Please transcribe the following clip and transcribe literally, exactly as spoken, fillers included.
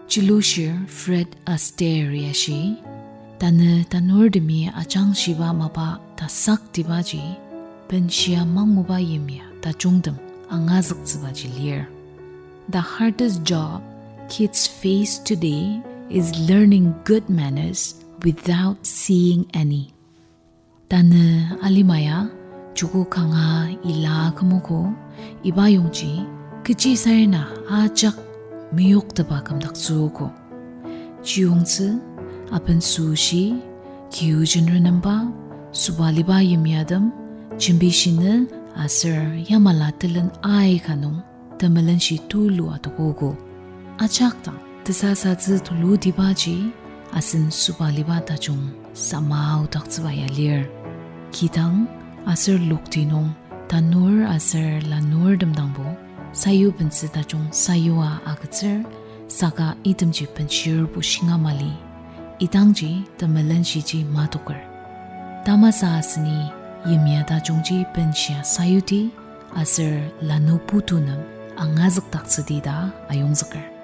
Chilushir Fred Astaire-i ashi, tanü tanurtemi ajangshiba mapa tasaktibaji, benshia manguba yimya tajungtem angazüktsübaji lir. The hardest job kids face today is learning good manners without seeing any. Tanü alima ya, joko kanga ila kümogo, iba yongji, kechi sarena ajak meyoktepa kümdaktsüogo. Chiyongtsü, aben süshi, kiyu jenrenemba, sobaliba yimyatem, jembishinü aser yamala telen aika nung, temelenshi tulu adokogo. Ajak dang tesasatsü tulutibaji asen sobaliba tajung samaodaktsüba ya lir. Kidang aser lokti nung tanur aser lanurtem dangbo sayubentsü tajung sayua agütsür, saka itemji benshirbo shinga mali. Idangji temelenshiji madoker. Tamasa aseni yimya tajungji benshia sayuti, aser lanu putu nem angazükdaktsüti ta ayongzüker.